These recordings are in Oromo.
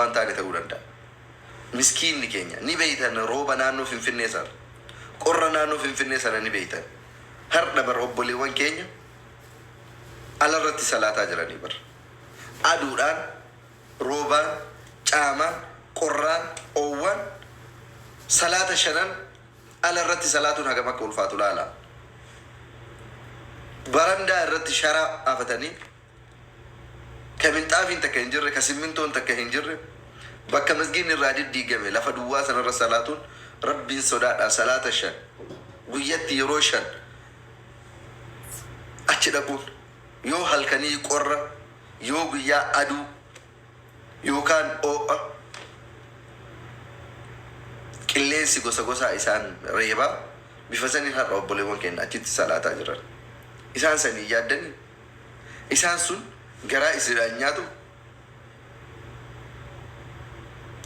Waan taane ta'uu danda'a. Miskiinni keenya ni beeytan rooba naannoo Finfinnee sana. Qorra naannoo Finfinnee sana ni beeytan. Hardha bar obboleewwan keenya alarratti salaataa jiranii bar. Aduudhaan, roobaan, caamaan, qorraan, oowwaan salaata shanan ala irratti salaatuun hagam akka ulfaatu laalaa. Barandaa irratti sharaa afatanii ka minxaafiin takka hin jirre, ka simmintoon takka hin jirre, bakka masgiidni irraa diddiigame lafa duwwaa sanarra salaatuun Rabbiin sodaadhaa salaata 5 guyyatti yeroo 5 achi dhaquun yoo halkanii qorra yoo guyyaa aduu yookaan oo'a qilleensi gosa gosaa isaan reebaa bifa saniin har'a obboleewwan keenya achitti salaataa jiran. Isaan san hin yaaddanii? Isaan sun garaa isinidhaan nyaatu?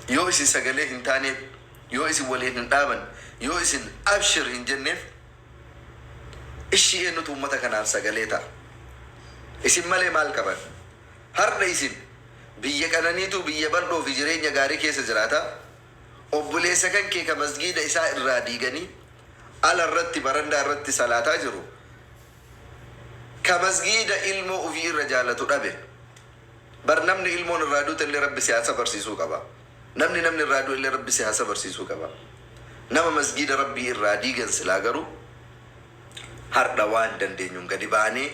Yoo isin sagalee hin taaneef, yoo isin waliin hin dhaabanne, yoo isin abshir hin jenneef, ishii eenyutu ummata kanaaf sagalee ta'a? Isin malee maal qaban? Hardha isin biyya qananiituu, biyya bal'oo fi jireenya gaarii keessa jiraataa, obboleessa kan kee ka masgiida isaa irraa diiganii ala irratti barandaa irratti salaataa jiru, ka masgiida ilmoo ufii irra jaalatu dhabe. Bar namni ilmoon irraa duute illee Rabbi si haa sabarsiisuu qaba. Namni namni irraa du'e illee Rabbi si haa sabarsiisuu qaba. Nama masgiida Rabbii irraa diigan silaa garuu hardha waan dandeenyuun gadi baanee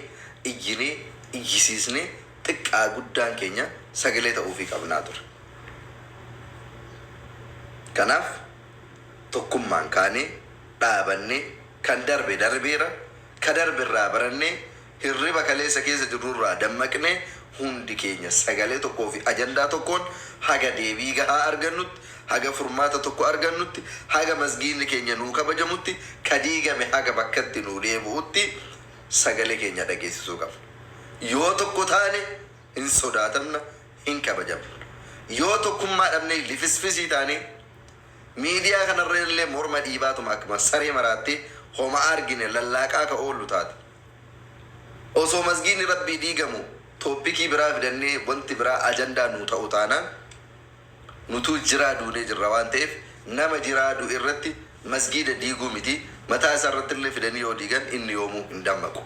iyyinee iyyisiisnee xiqqaa guddaan keenya sagalee ta'uufii qabnaa ture. Kanaaf tokkummaan kaanee dhaabannee kan darbe darbeera, ka darbe irraa barannee hirriba kaleessa keessa jirrurraa dammaqnee hundi keenya sagalee tokkoo fi ajandaa tokkoon haga deebii gahaa argannutti, haga furmaata tokko argannutti, haga masgiidni keenya nuu kabajamutti, ka diigame haga bakkatti nuu deebi'utti sagalee keenya dhageessisuu qabna. Yoo tokko taane hin sodaatamna, hin kabajamna. Yoo tokkummaa dhabnee lifisfisii taanee miidiyaa kanarra illee morma dhiibaatuma akkuma saree maraattee homa argine lallaaqaa ka oollu taate. Osoo masgiidni Rabbii diigamu tooppikii biraa fidannee wanti biraa ajandaa nuu ta'u taanaan nutuu jiraa duunee jirra waan ta'eef nama jiraa du'e irratti masgiida diiguu miti mataa isaa irratti illee fidanii yoo diigan inni yoomuu hin dammaqu.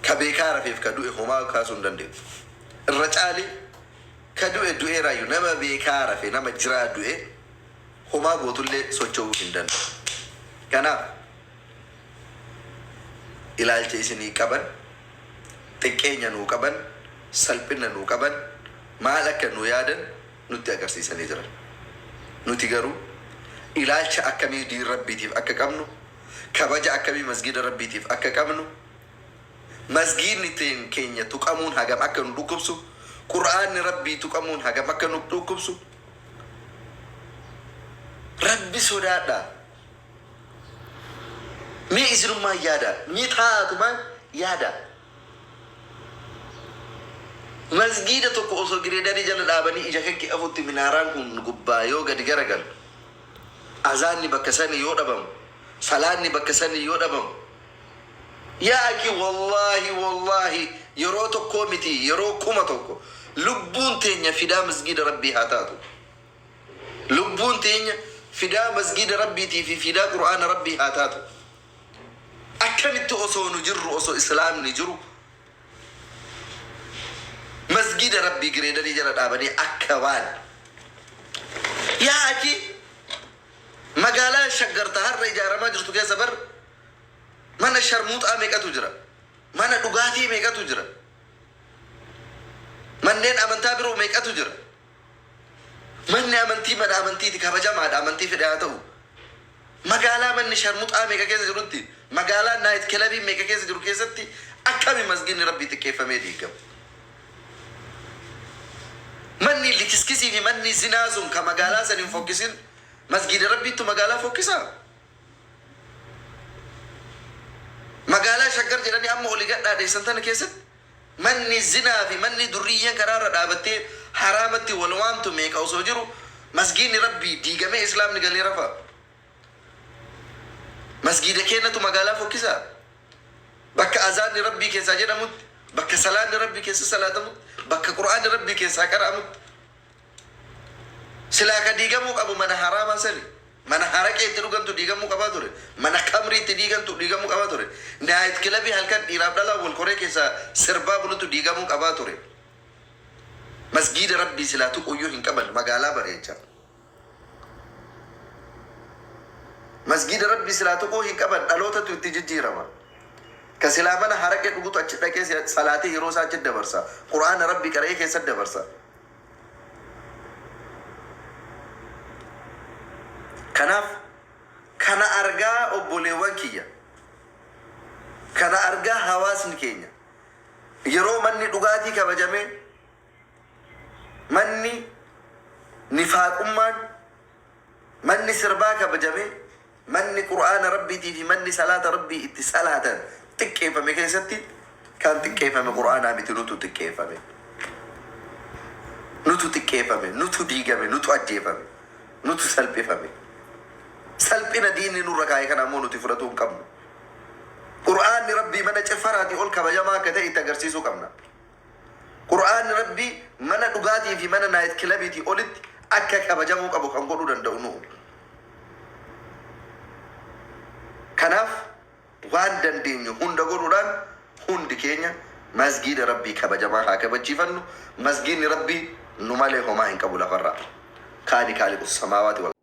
Ka beekaa rafeef ka du'e homaa kaasuu hin dandeettu. Irra caali ka du'e du'eeraayyu nama beekaa rafe nama jiraa du'e homaa gootullee socho'uu hin danda'u. Kanaaf ilaalcha isinii qaban, xiqqeenya nuu qaban, salphinna nuu qaban, maal akka nuu yaadan nutti agarsiisanii jiran. Nuti garuu ilaalcha akkamii diin Rabbiitiif akka qabnu, kabaja akkamii masgiida Rabbiitiif akka qabnu, masgiidni teen keenya tuqamuun hagam akka nu dhukkubsu, Qur'aanni Rabbii tuqamuun hagam akka nu dhukkubsu, Rabbi sodaadhaa. Mee isinummaan yaadaa. Mee taa'aatumaan yaadaa. Masgiida tokko osoo gireedarii jala dhaabanii ija kan kee afutti minaaraan kun gubbaa yoo gadi garagalu, azaanni bakka sanii yoo dhabamu, salaanni bakka sanii yoo dhabamu, yaa akii wallaahi wallaahi yeroo tokkoo miti yeroo 1000 lubbuun teenya fidaa masgiida Rabbii haa taatu. Lubbuun teenya fidaa masgiida Rabbiitii fi fidaa Qur'aana Rabbii haa taatu. Akkamitti osoo nu jirru osoo Islaamni jiru masgiida Rabbii gireedarii jala dhaabanii akka waan yaa akii magaalaa Shaggar ta har'a ijaaramaa jirtu keessa bar mana sharmuuxaa meeqatu jira? Mana dhugaatii meeqatu jira? Manneen amantaa biroo meeqatu jira? Manni amantii mana amantiiti kabajamaadha amantii fedhe haa ta'u. Magaalaa manni sharmuxaa meeqa keessa jirutti, magaalaa night kilabiin meeqa keessa jiru keessatti akkami masgiidni Rabbii xiqqeeffamee diigama? Manni likiskisii fi manni zinaa sun ka magaalaa san hin fokkisin masgiida Rabbiittu magaalaa fokkisaa? Magaalaa Shaggar jedhanii amma oli gad dhaadheessan tana keessatti Manni zinaa fi manni durriyyeen karaa irra dhaabattee haraamatti wal waamtu meeqa osoo jiru masgiidni Rabbii diigamee Islaamni galee rafa? Masgiida keennatu magaalaa fokkisaa? Bakka azaanni Rabbii keessaa jedhamutti, bakka salaanni Rabbii keessa salaatamutti, bakka Qur'aanni Rabbii keessaa qara'amutti. Silaa ka diigamuu qabu mana haraamaa sani. Mana haraqee itti dhugantu diigamuu qabaa ture. Mana kamrii itti diigantu diigamuu qabaa ture. Night clubii halkan dhiiraaf dhalaa wal koree keessaa sirbaa bulutu diigamuu qabaa ture. Masgiida Rabbii silaa tuquuyyuu hin qaban magaalaa bareecha. Masgiida Rabbii silaa tuquu hin qaban, dhalootatu itti jijjiirama. Ka silaa mana haraqee dhugutu achi dhaqee salaatee yeroo isaa achi dabarsa. Qur'aana Rabbii qara'ee keessa dabarsa. Kanaaf kana argaa obboleewwan kiyya, kana argaa hawaasni keenya yeroo manni dhugaatii kabajamee, manni nifaaqummaan, manni sirbaa kabajamee, manni Qur'aana Rabbiitii fi manni salaata Rabbii itti salaatan xiqqeeffame keessatti, kan xiqqeeffame Qur'aanaa miti, nutu xiqqeeffame. Nutu xiqqeeffame, nutu diigame, nutu ajjeefame, nutu salphifame. Salphina diinni nurra kaa'e kana ammoo nuti fudhatuu hin qabnu. Qur'aanni Rabbii mana ciffaraatii ol kabajamaa akka ta'e itti agarsiisuu qabna. Qur'aanni Rabbii mana dhugaatii fi mana night clubiitii olitti akka kabajamuu qabu kan godhuu danda'u nu'u. Kanaaf waan dandeenyu hunda godhuudhaan hundi keenya masgiida Rabbii kabajamaa haa kabachiifannu. Masgiidni Rabbii nu malee homaa hin qabu lafarraa. Kaani kaaliqu samaawaati wal.